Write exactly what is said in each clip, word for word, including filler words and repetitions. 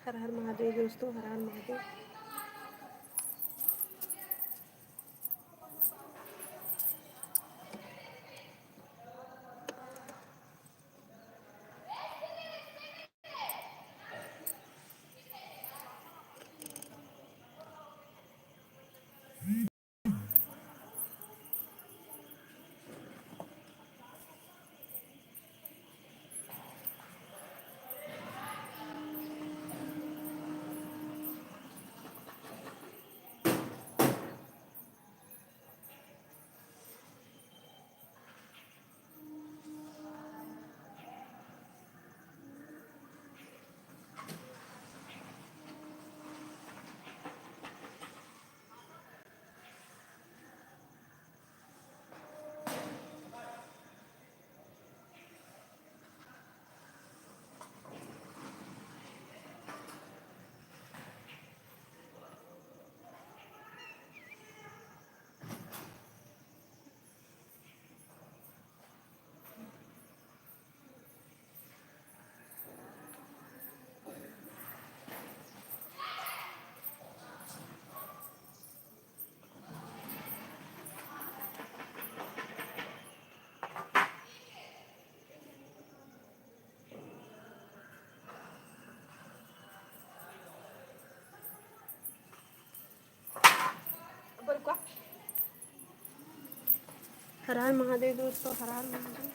हर हर महादेव दोस्तों, हर हर महादेव। हर हर महादेव दोस्तों, हर हर महादेव।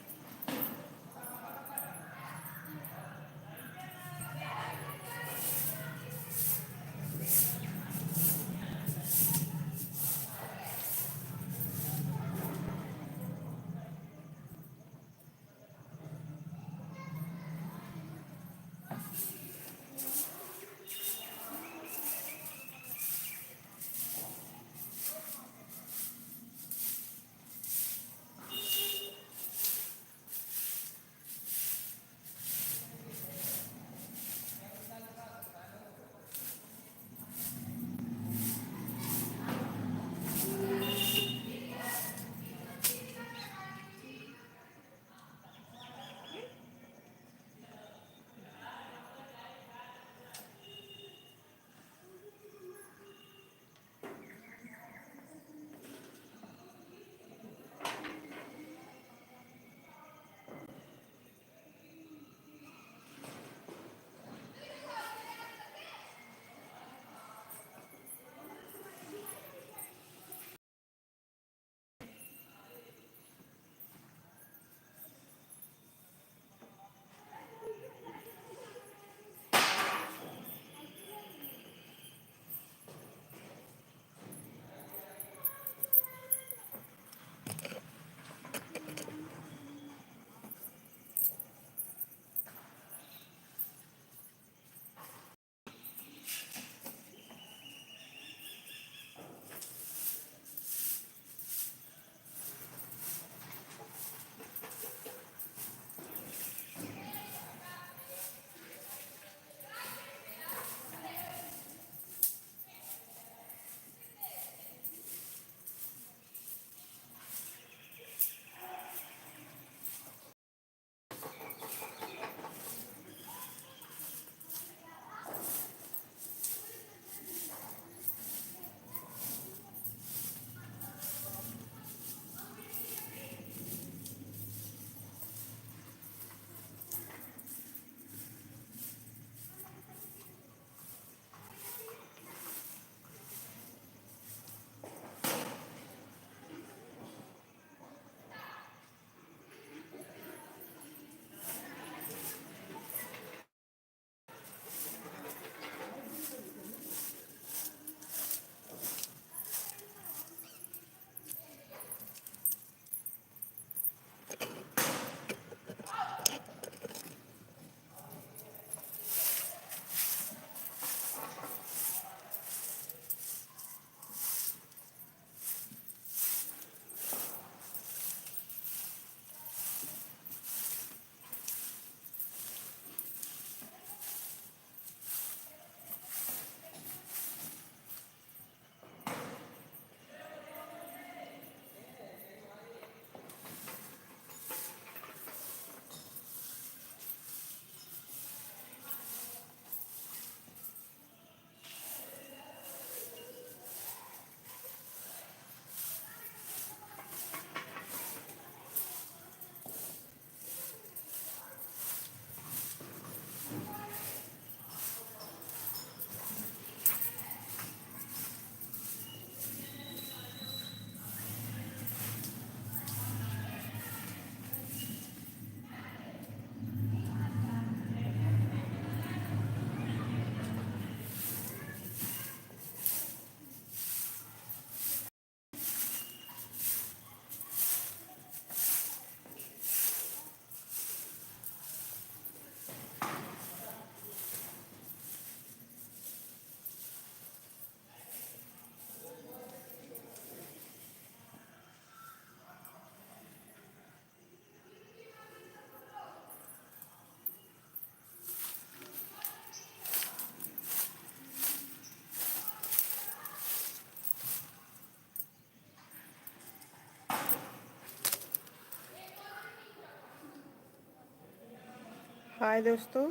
बाय दोस्तों,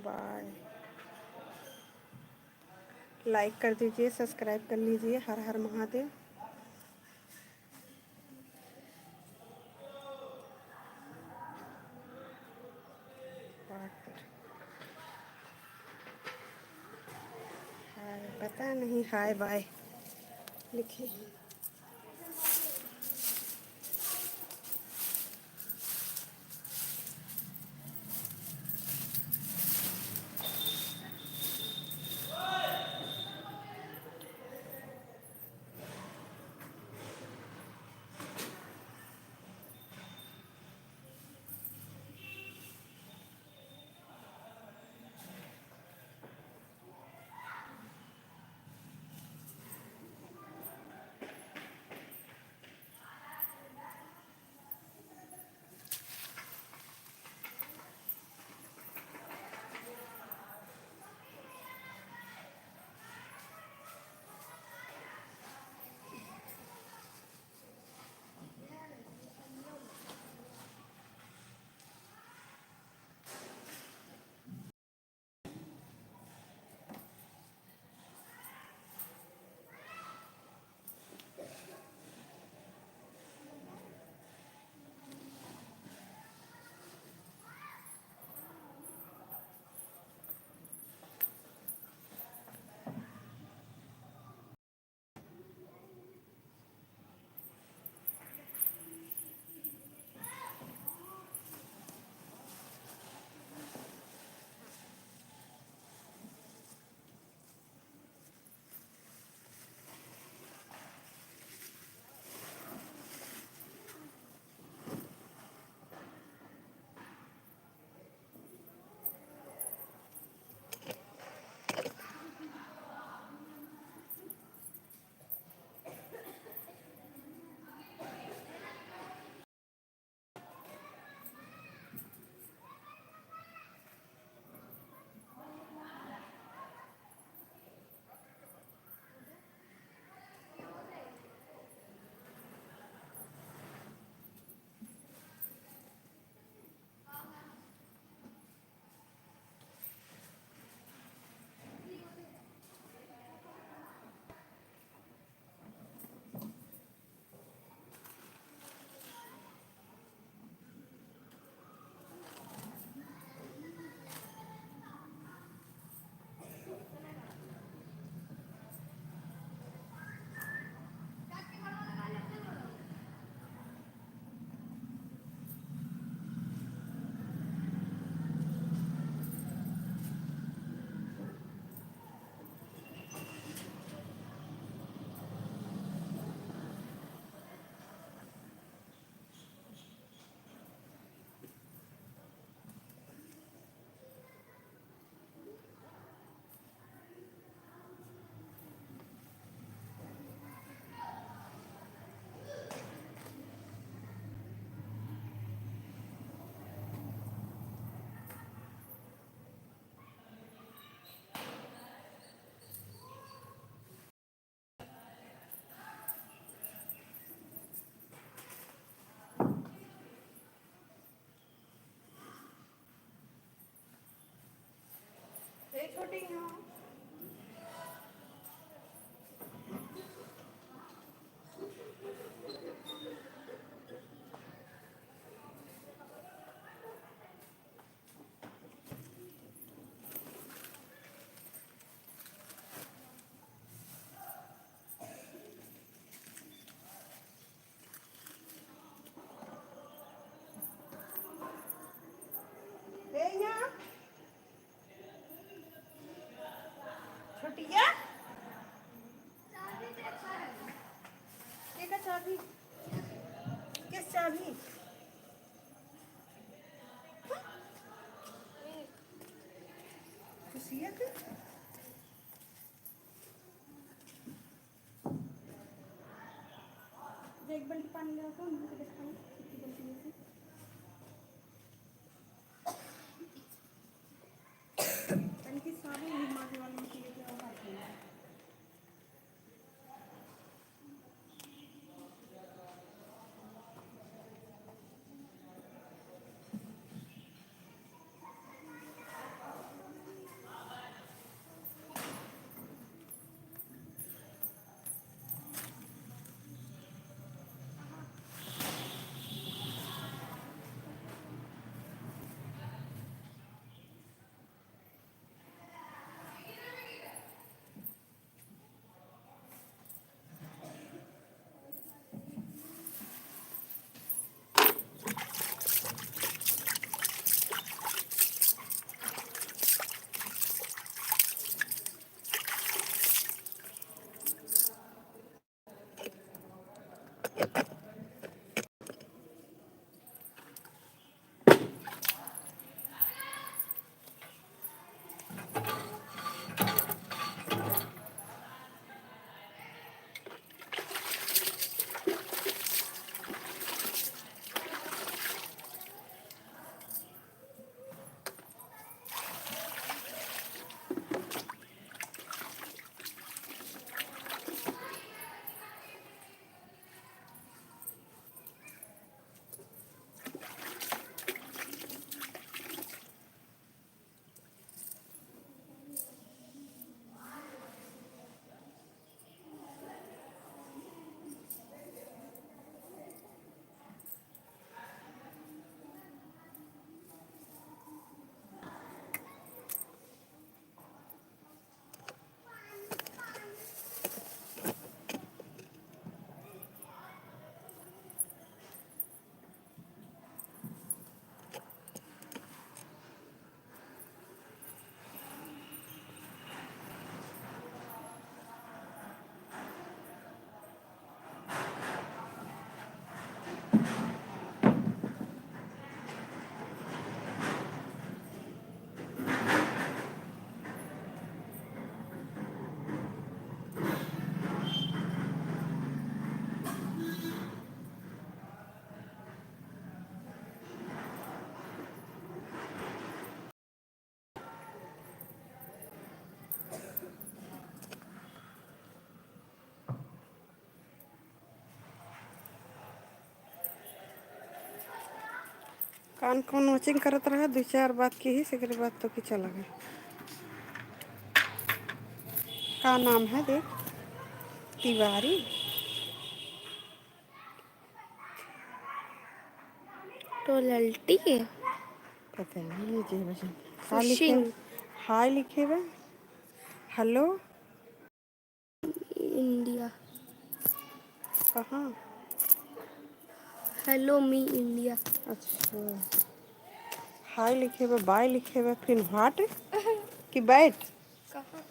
बाय। लाइक कर दीजिए, सब्सक्राइब कर लीजिए। हर हर महादेव। हाय, पता नहीं, हाय बाय लिखे। ए छोटी, यहाँ। ए, यहाँ। छोटिया। के का चाभी? किस चाभी? खुशिया के? एक बाल्टी पानी ले आओ तो, उनको देखाओ, कितनी बाल्टी लेके। तनिक साबुन भी मार दो, उनके लिए क्या बात है? कान कौन watching करत रहा, दो चार बात की ही, एकरे बाद तो की चला गया। का नाम है देख, तिवारी। तो ललटी है। पता नहीं, ये जे बजे। का लिखे? Fishing। हाय लिखे बा। Hello। India। कहाँ? Hello me India। अच्छा, हाय लिखे बा, बाय लिखे बा, फिर what कि बैठ? कहाँ?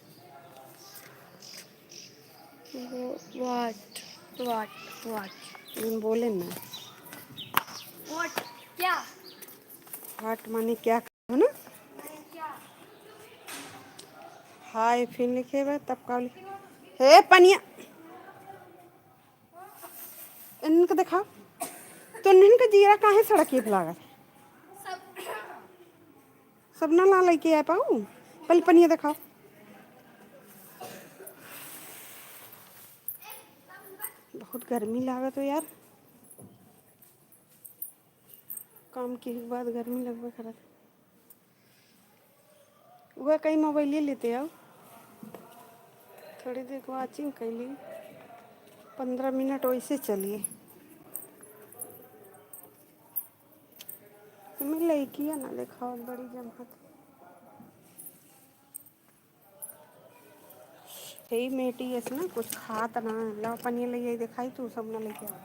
वो, what? What? What? तुम बोले ना। What? क्या? What माने क्या, है ना? हाय फिर लिखे बा, तब का लिखे? हे पनिया, इनके देखा, तो इनके जीरा काहे सड़क पे लागल? सब ना ला लेके आ पाऊ, पहले पनिया देखाओ। बहुत गर्मी लागत हो यार, काम के बाद गर्मी लगबे करत। वह कहीं मोबाइल लेते आओ, थोड़ी देर watching कैली, पन्द्रह मिनट वैसे चलिए। हमें लड़कियाँ ना देखाओ, बड़ी जमत। हे मेटी ऐसे ना कुछ खात ना, लाओ पनिया ले आई देखाई, तू सब ना लेके आओ।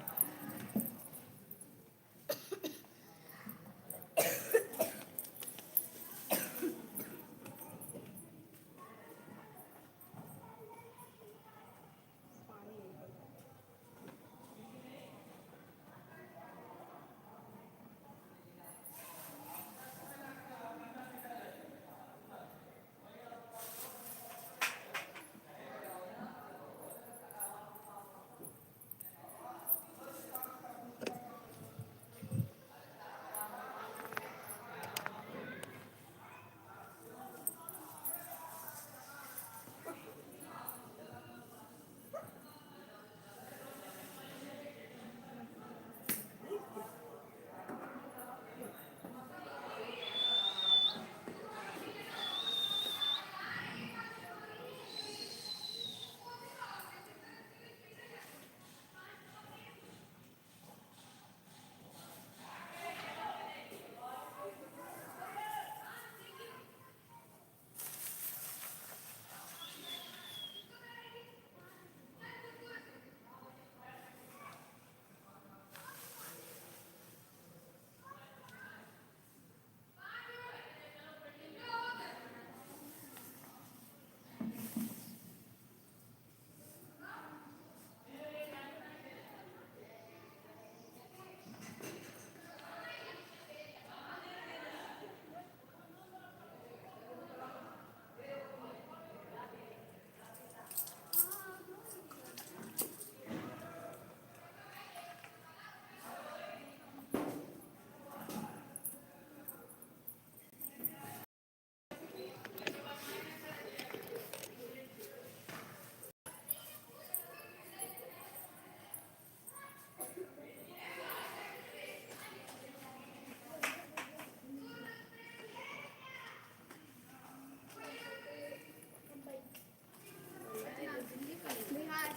बिहार,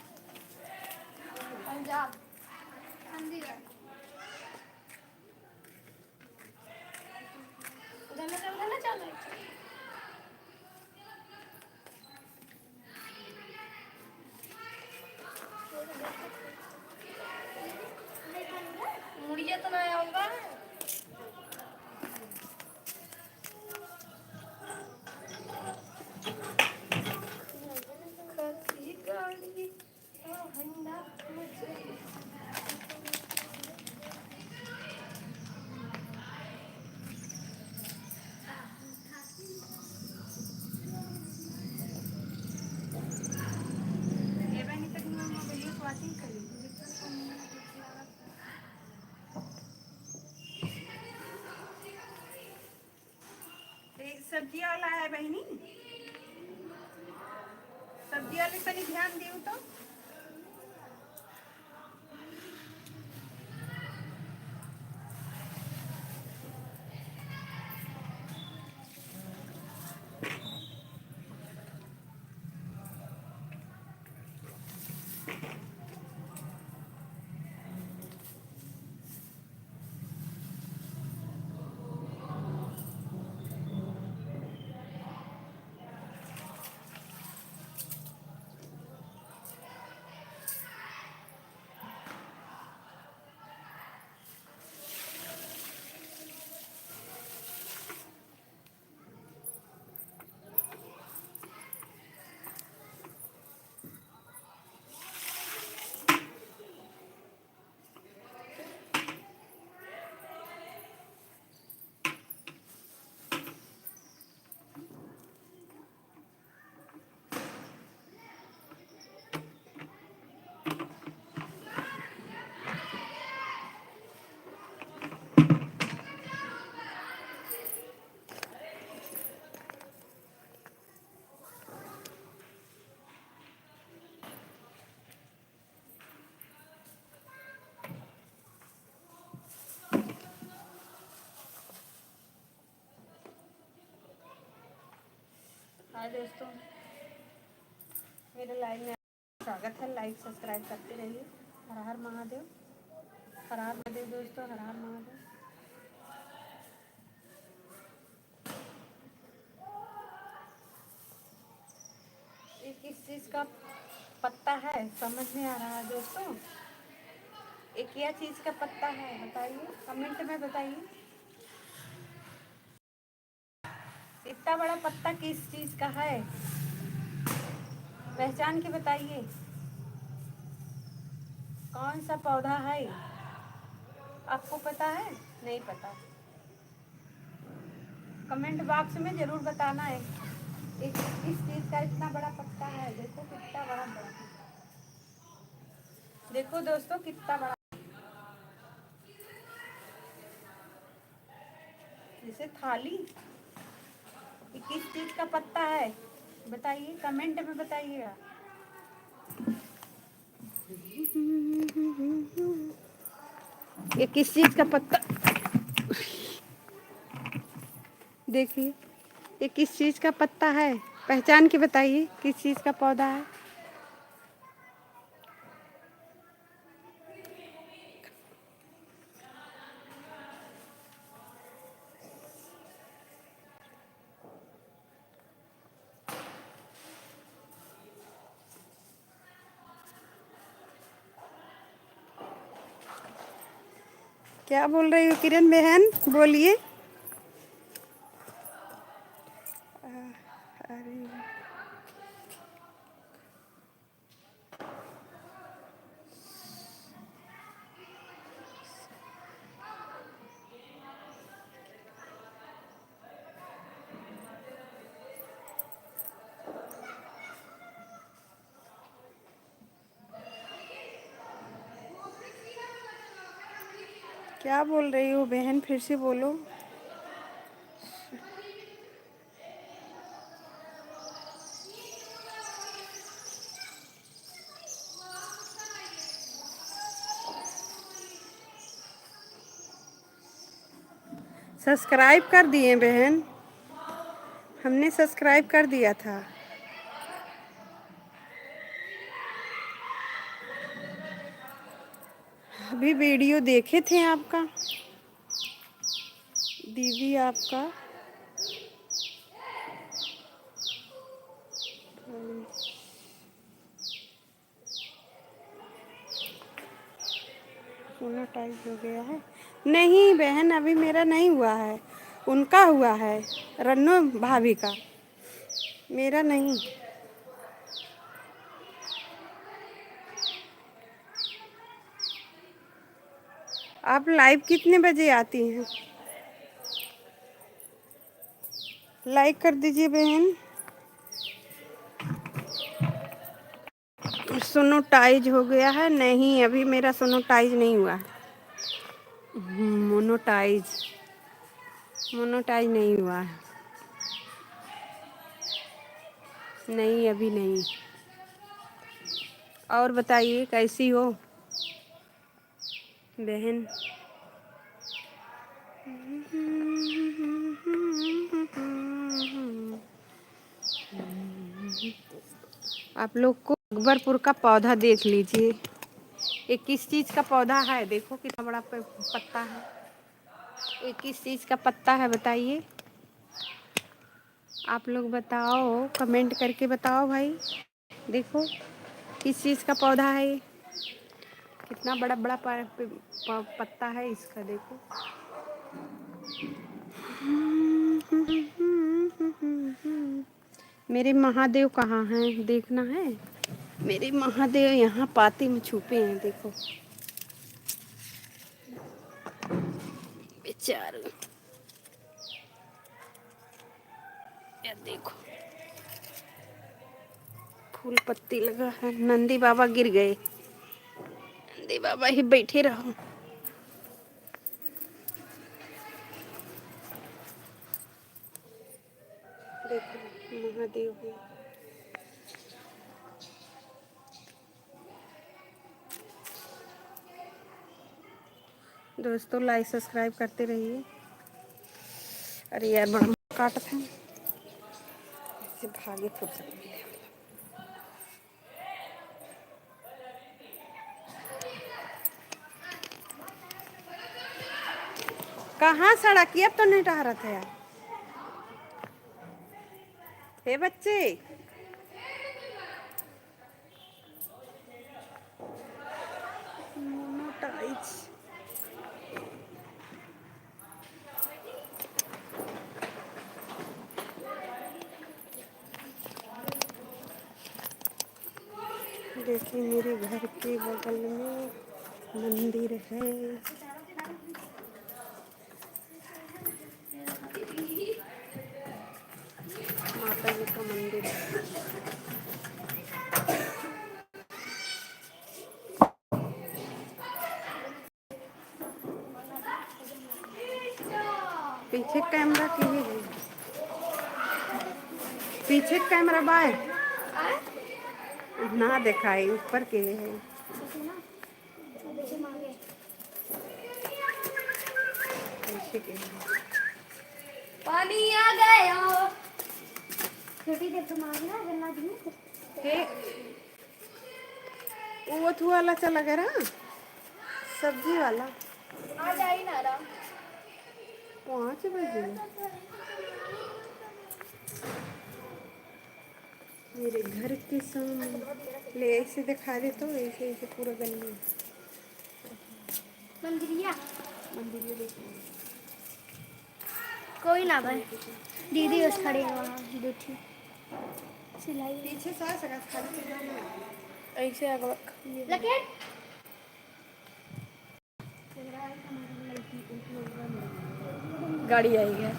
पंजाब, चंडीगढ़। उधर ना चल, उधर ना चल। मुड़िया तो ना आऊंगा। कथी गाड़ी? एक सब्जी वाला है बहिनी, सब्जी वाले तनी ध्यान दियो तो। हाय दोस्तों, मेरे लाइव में स्वागत है। लाइक सब्सक्राइब करते रहिए। हर हर महादेव, हर हर महादेव दोस्तों, हर हर महादेव। ये किस चीज़ का पत्ता है, समझ नहीं आ रहा है दोस्तों? ये क्या चीज़ का पत्ता है, बताइए, कमेंट में बताइए। इतना बड़ा पत्ता किस चीज़ का है, पहचान के बताइए। कौन सा पौधा है, आपको पता है? नहीं पता। कमेंट बॉक्स में ज़रूर बताना है, एक किस चीज़ का इतना बड़ा पत्ता है। देखो कितना बड़ा, बड़ा। देखो दोस्तों, कितना बड़ा, जैसे थाली। ये किस चीज़ का पत्ता है, बताइए, कमेंट में बताइएगा। ये किस चीज़ का पत्ता? देखिए, ये किस चीज़ का पत्ता है? पहचान के बताइए, किस चीज़ का पौधा है? क्या बोल रही हो किरण बहन, बोलिए। अ, अरे। क्या बोल रही हो बहन, फिर से बोलो। सब्सक्राइब कर दिए बहन, हमने सब्सक्राइब कर दिया था। अभी वीडियो देखे थे आपका, दीदी आपका। मोनोटाइज हो गया है? नहीं बहन, अभी मेरा नहीं हुआ है, उनका हुआ है, रन्नू भाभी का, मेरा नहीं। आप लाइव कितने बजे आती हैं? लाइक कर दीजिए बहन। सोनोटाइज हो गया है? नहीं, अभी मेरा सोनोटाइज नहीं हुआ है। हम्म, मोनोटाइज, मोनोटाइज नहीं हुआ है। नहीं, अभी नहीं। और बताइए, कैसी हो बहन? आप लोग को अकबरपुर का पौधा देख लीजिए, ये किस चीज़ का पौधा है? देखो कितना बड़ा प-, पत्ता है। ये किस चीज़ का पत्ता है, बताइए? आप लोग बताओ, कमेंट करके बताओ भाई। देखो, किस चीज़ का पौधा है ये? कितना बड़ा बड़ा प-, प-, प-, पत्ता है इसका, देखो। मेरे महादेव कहाँ हैं, देखना है। मेरे महादेव यहाँ पाती में छुपे हैं, देखो बेचारे। ये देखो, फूल पत्ती लगा है। नंदी बाबा गिर गए, नंदी बाबा ही बैठे रहो। देखो महादेव है। दोस्तों, लाइक सब्सक्राइब करते रहिए। अरे यार, बड़ा काटत है। से भागे फुर्सत मिले। कहाँ सड़क, ये अब तो नहीं टहरत है यार। हे बच्चे, मोनोटाइज। देखिए, मेरे घर के बगल में मंदिर है। माता जी का मंदिर है। पीछे कैमरा के है, पीछे कैमरा बाय ना देखाई, ऊपर के है। ऐसे के है। पानी आ गया। छोटी देर तो मांगना, गन्ना जी। हे, वो अथु वाला चला गया ना, सब्जी वाला। आ जाई ना रहा। पाँच बजे। मेरे घर के सामने ले ऐसे दिखा दे तो, ऐसे, ऐसे पूरा गली। मंदिरिया। मंदिरिया देखिए। कोई ना भाई, दीदी बस खड़ी है वहाँ, बैठी। सिलाई। पीछे से आ सका, खाली से जाना है। ऐसे अगवा। लकेट। गाड़ी आई है।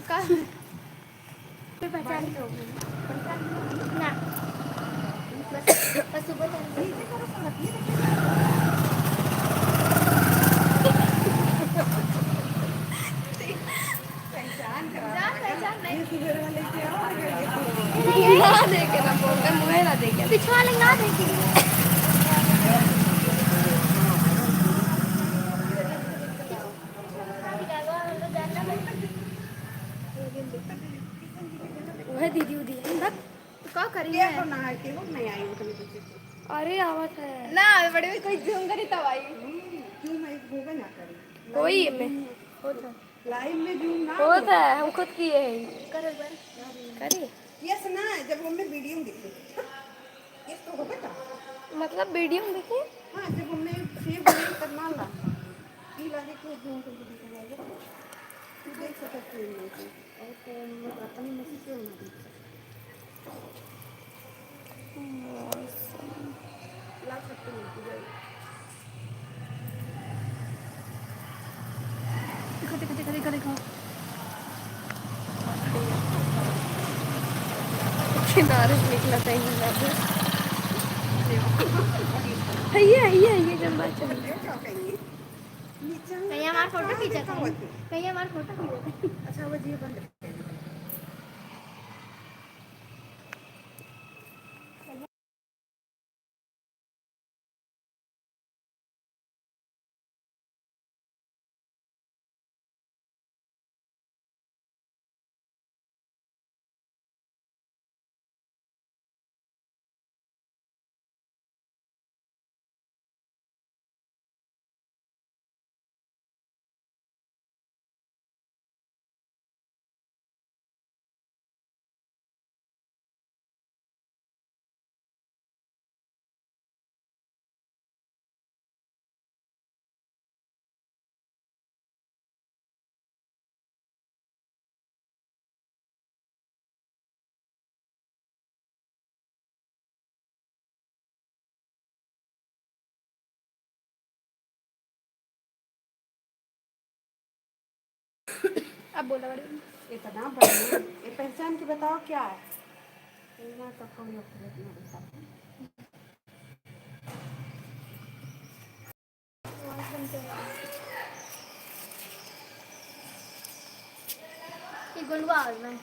का? कोई पहचान ना। बस, बस सुबह तक। पहचान करा। ना, पहचान नहीं। ना देखे ना बोलते, मुँह ना देखे। पिछवा वाले ना देखे। वह दीदी उदी है, बक। का करी ये है? तो ना आके हो, नहीं आई उतनी कुछ। अरे, आवत है। ना, बड़े में कोई जूम करी तब आई। हम्म, जूम एक होबे ना करी। कोई में। होता। लाइव में जूम ना होता हो। है, हम खुद किए हैं। करो एक बार। करी? यस ना, जब हमें वीडियो में दिखे। यस तो होबे का? मतलब वीडियो में दिखे? हाँ, जब हमें सेव नहीं करना ला। ई लागे कि जूम करके दिखाएगा। तू देख सकत है इनमें से। और तो मतलब अपनी मर्जी से होना भी। ला सकते हैं पूरा। देखो, देखो, देखो, देखो, देखो। किनारे से निकला था यहाँ पे। है ये, है ये, है ये जब बात चल रही है। कहीं हमार फोटो खींचा था। कहीं हमार फोटो खींचा था। अच्छा, वो जी बंद। अब बोला बड़ी। इतना बढ़िया। ये पहचान के बताओ क्या है? इतना तो कोई अपने इतना बताओ। ये गुंडवा आ गया।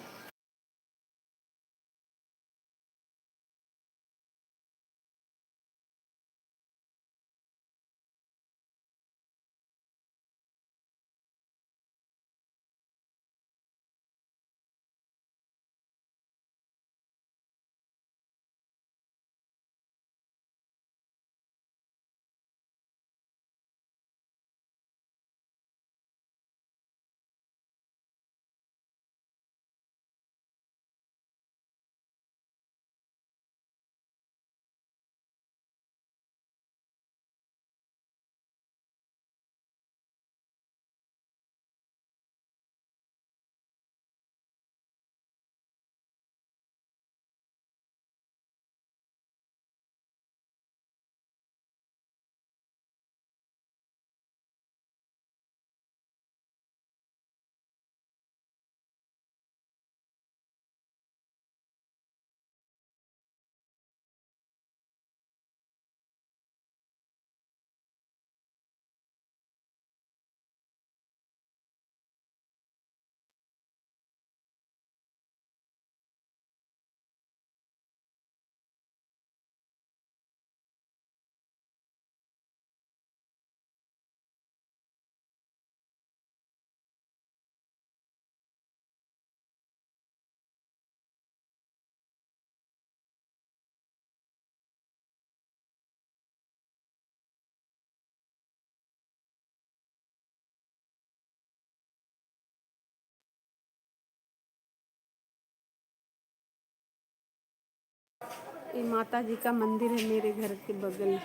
ये माता जी का मंदिर है मेरे घर के बगल।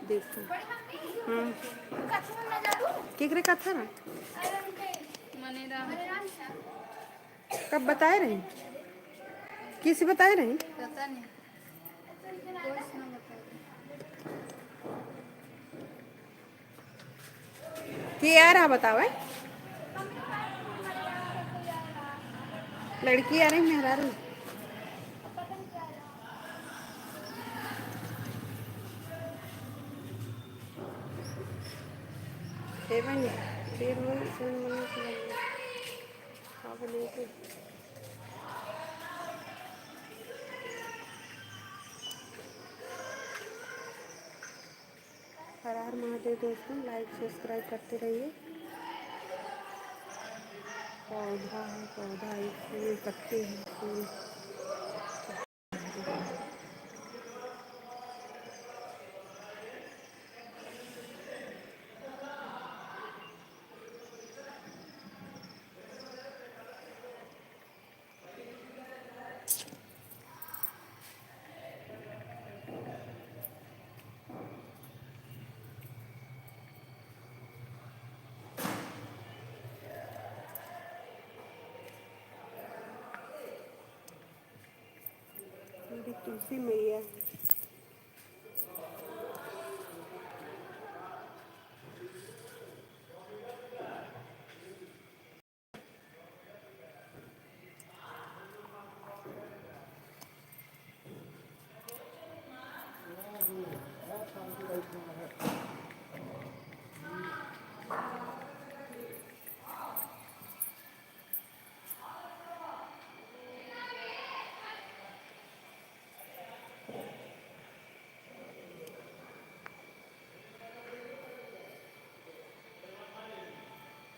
देखो। हाँ। केकरे कथा ना? कब बताए रही? किसी बताए रही? पता नहीं। के आ रहा बताओ, है? लड़की आ रही, मेहरारू। ए बहन, डेढ़ बजे, तीन बजे से बंद। अब लेके हर हर महादेव दोस्तों, like subscribe करते रहिए। पौधा है, पौधा, एक फूल, पत्ते हैं, फूल। मेरी तुलसी मैया है।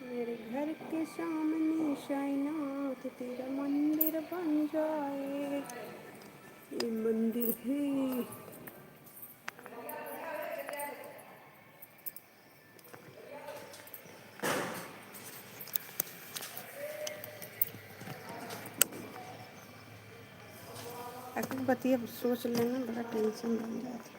मेरे घर के सामने साईनाथ तेरा मंदिर बन जाए। ये मंदिर है। अगर बतिया सोच लेना, बड़ा tension बन जाता।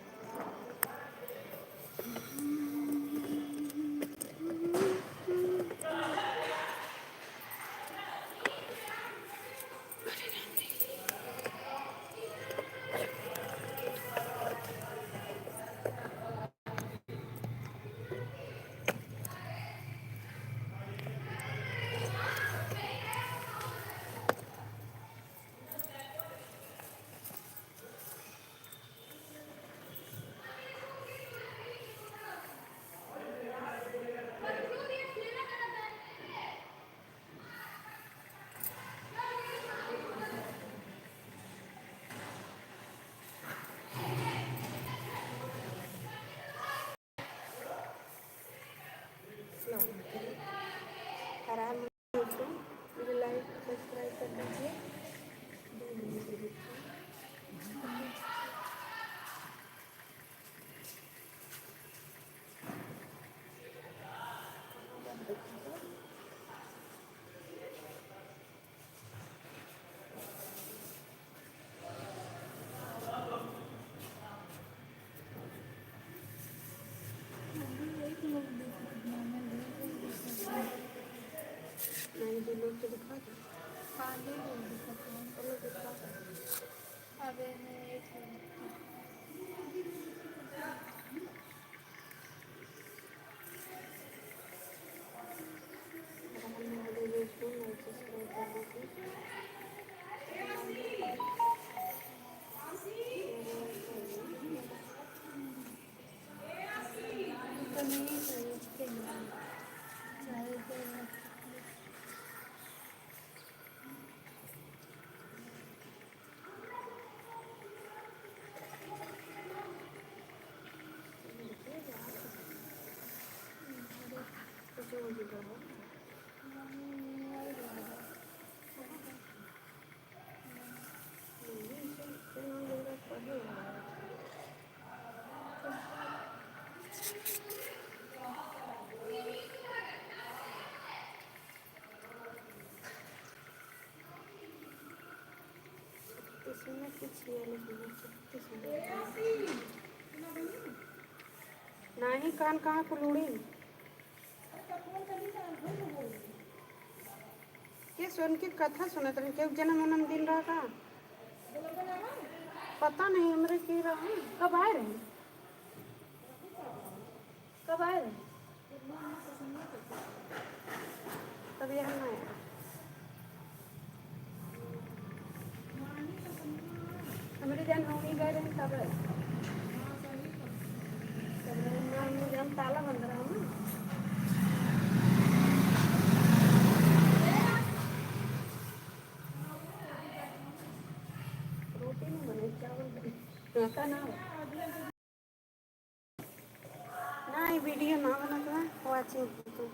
आराम से मुझे like subscribe कर दीजिए। इसमें कुछ ये नहीं है, कितनी सुंदर है। नाही कान कहाँ कुलूड़ी। के सुन के कथा सुनत रहन, के जन्म उन्म दिन रहा का? पता नहीं हमरे के रहा। कब आए रहे? कब आए रहे? तब यहाँ ना आए। हमरे जान नौमी गए रहे तब। तब रहे ना, हमरे जान ताला बंद रहा ना। रोटी नहीं बने, चावल बने। आता ना। ना, ये वीडियो ना बनत बा, watching होत।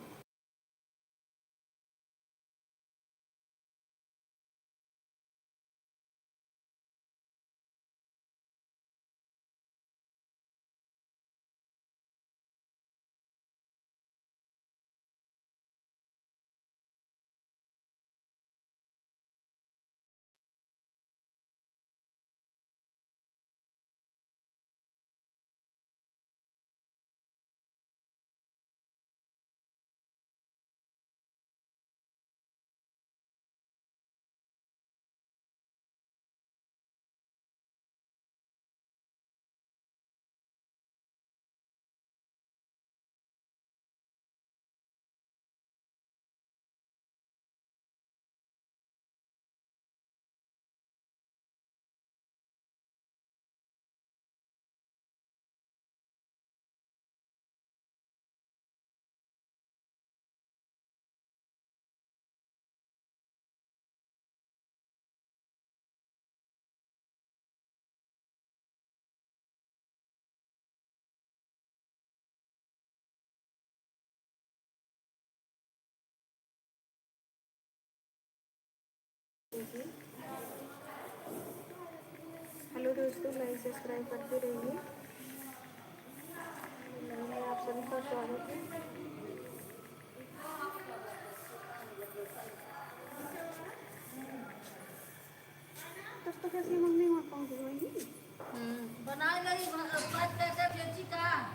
हेलो दोस्तों, लाइक सब्सक्राइब करते रहिए। लाइव में आप सभी का स्वागत है। दोस्तों, कैसी मम्मी वहाँ पहुँच गई? हम्म। बना गई, बात कर कर बेची का?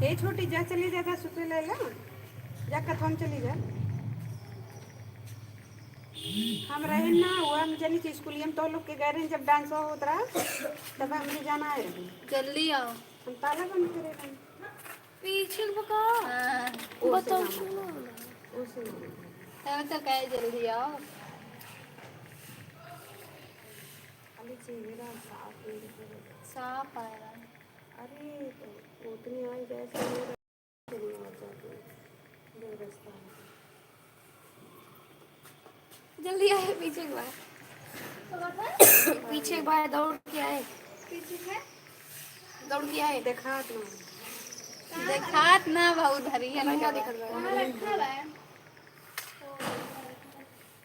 ए छोटी, जा चली जा, जा सुते ले ला, जा कथवन चली जा। हम रहे ना, वो हम जनी चीज स्कूलिया में तो लोग के गए रहे जब डांस होत रहा, तब हमरे जाना आए रहे। जल्दी आओ। हम ताला बंद करे रहे। पीछे बका। हाँ। बताओ, सुनो। तब तो कहे जल्दी आओ। खाली चेहरा साफ नहीं दिख रहा। साफ आएगा। अरे, तो उतनी आई गैस नहीं आ जाती। जल्दी आए, पीछे के बाय। पीछे के बाय दौड़ के आए। पीछे के? दौड़ के आए। देखात ना। देखात ना बा, उधर ही है। नहीं दिखत बा।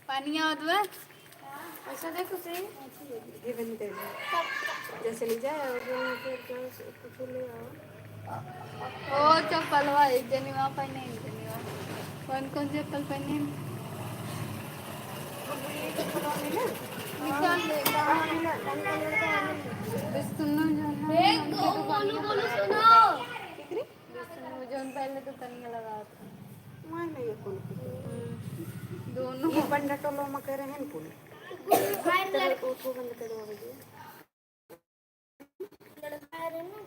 पानी आवत बा। ऐसा देखो से, ये बंद कर दे। जैसे ले जाए और जो फिर क्या कुछ ले आओ। ओ चप्पल बा, एक जनी वहाँ पहने, एक जनी वहाँ। कौन कौन चप्पल पहने? निकाल ले। बस सुनो जो ना, एक दो बोलू, बोलू सुनो। केकरे? जौन पहले तो तनिया लगावत है। माय नहीं है कुल कुल। हम्म, दोनों। ये बंडा टोलो में कह रहे हैं कुल। कुल बाहर तब लड़- वो तो बंद करो अभी। लड़का रहे ना तो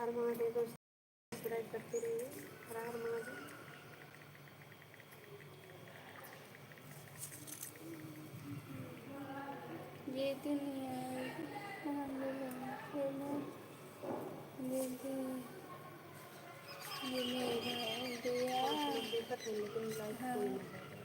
हर महादेव को subscribe करते रहिए। हर हर महादेव। ये तो नहीं आएगी। हाँ, ये तो, ये तो, ये मेरा हो गया। देखत है, लेकिन live हाँ। कोई नहीं आ रहा।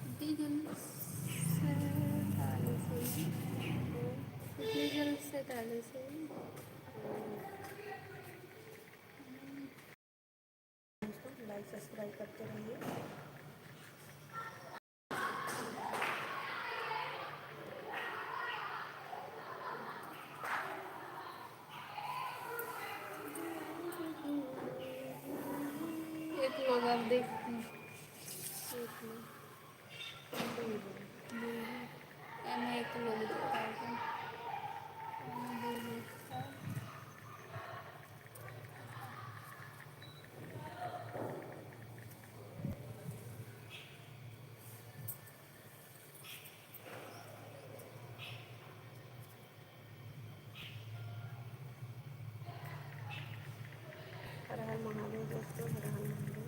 इतनी जल्द से डाले से, इतनी जल्द से डाले से। दोस्तों, like subscribe करते रहिए। एक लोग आप देखते हैं, एक लोग। एमे एक लोग देता है। एमे दो लोग देता है। हर हर महादेव दोस्तों, हर हर महादेव।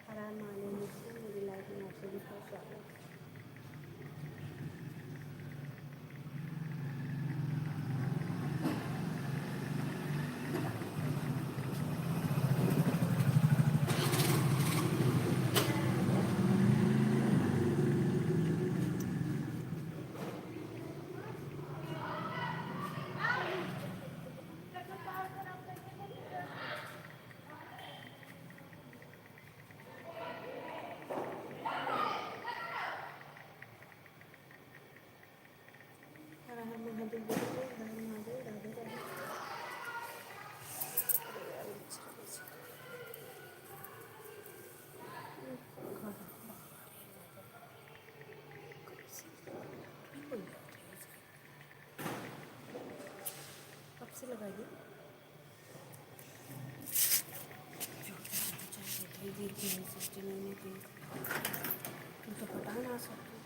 हर हर महादेव दोस्तों, मेरी live में आप सभी का स्वागत है। हर हर महादेव, हर हर महादेव, राधे राधे। कब से लगाई? तुम तो पता ना सकते।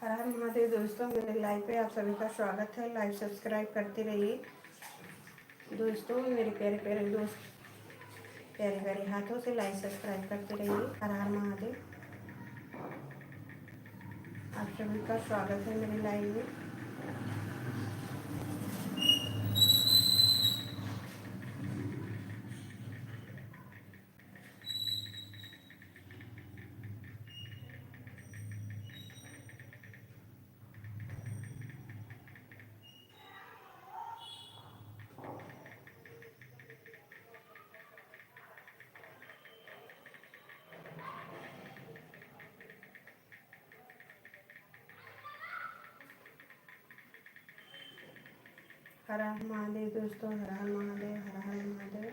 हर हर महादेव दोस्तों, मेरे लाइव पे आप सभी का स्वागत है। लाइव सब्सक्राइब करते रहिए दोस्तों, मेरे प्यारे प्यारे दोस्त, प्यारे प्यारे हाथों से लाइव सब्सक्राइब करते रहिए। हर हर महादेव, आप सभी का स्वागत है मेरे लाइव में। हर हर महादेव दोस्तों, हर हर महादेव, हर हर महादेव।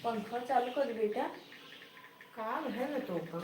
पंखा चालू कर बेटा, काम है ना तो का।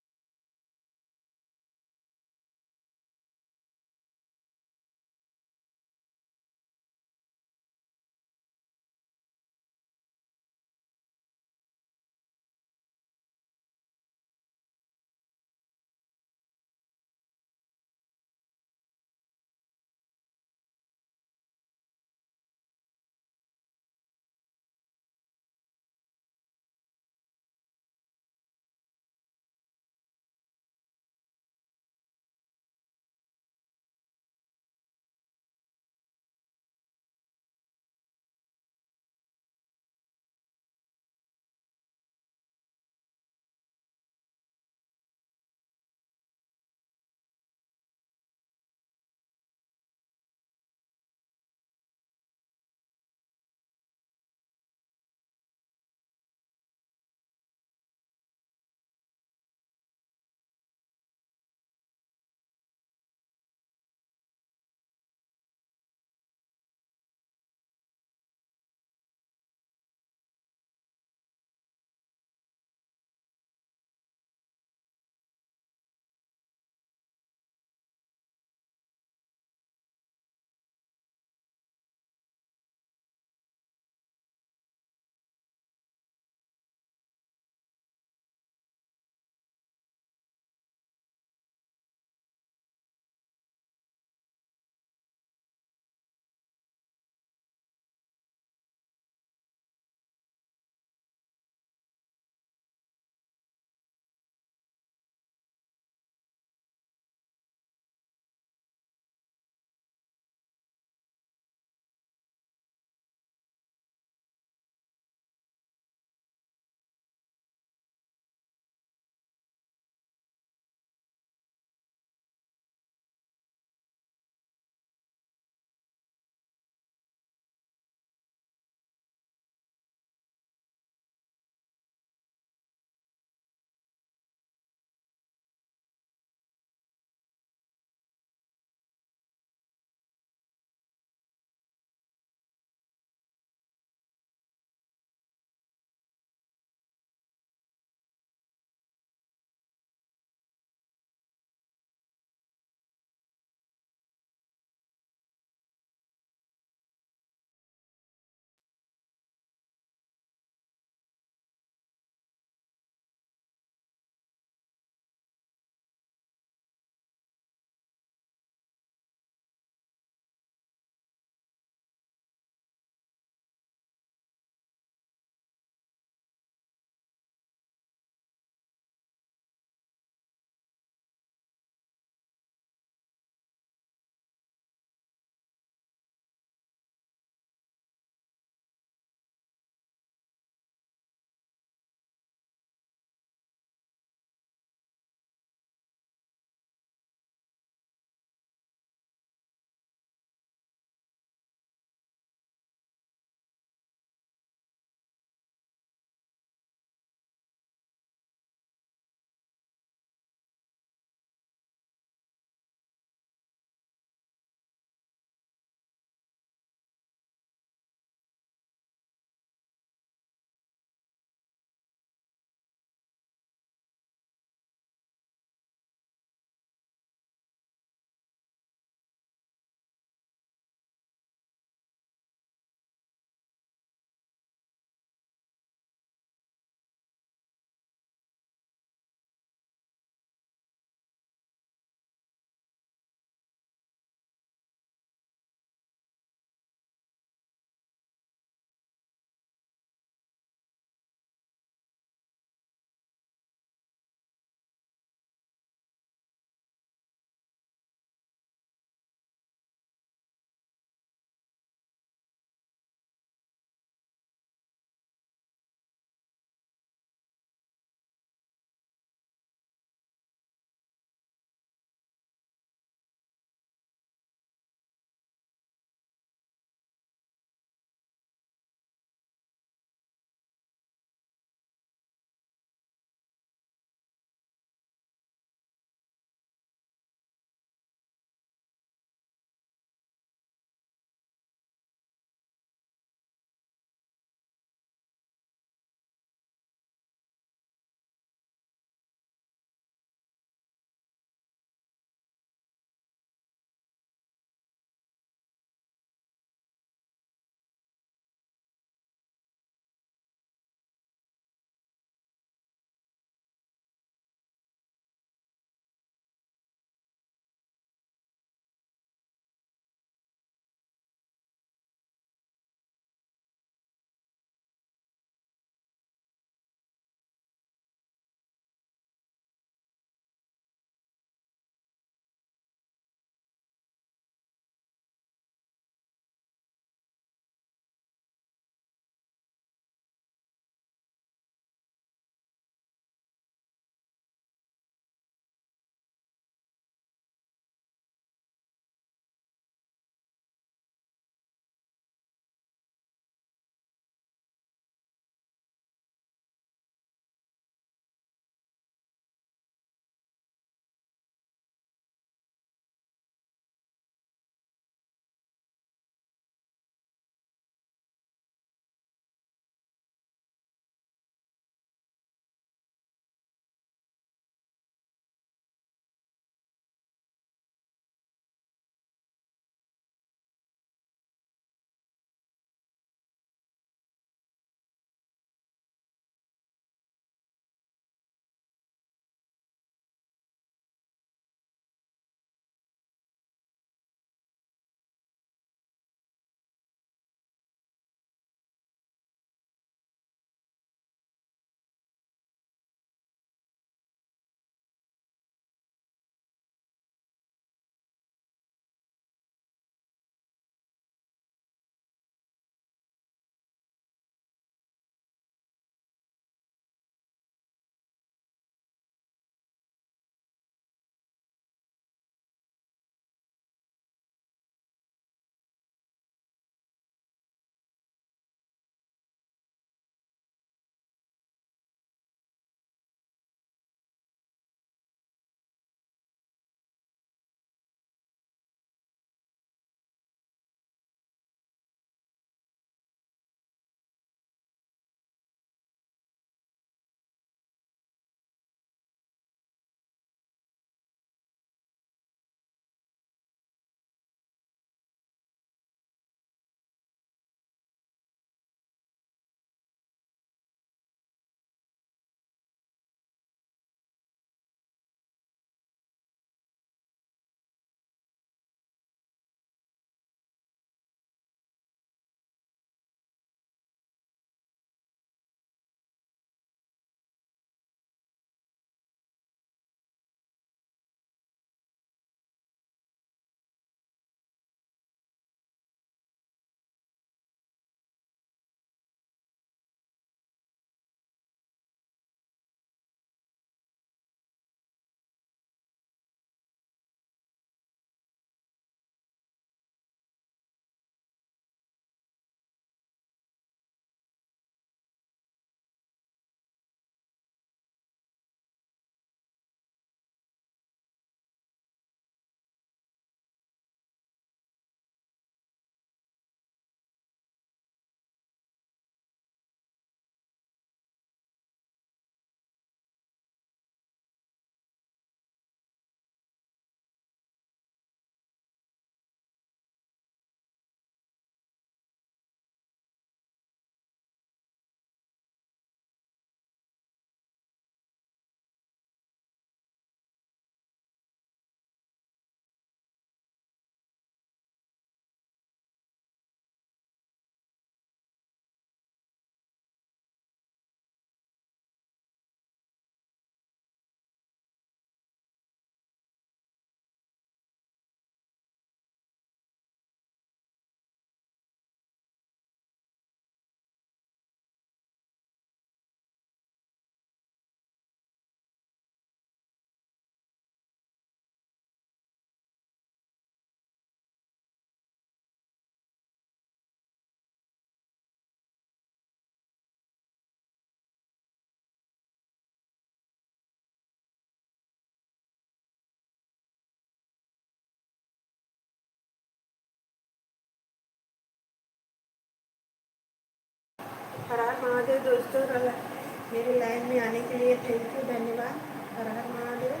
हर हर महादेव दोस्तों, रह-, मेरे live में आने के लिए thank you, धन्यवाद। हर हर महादेव।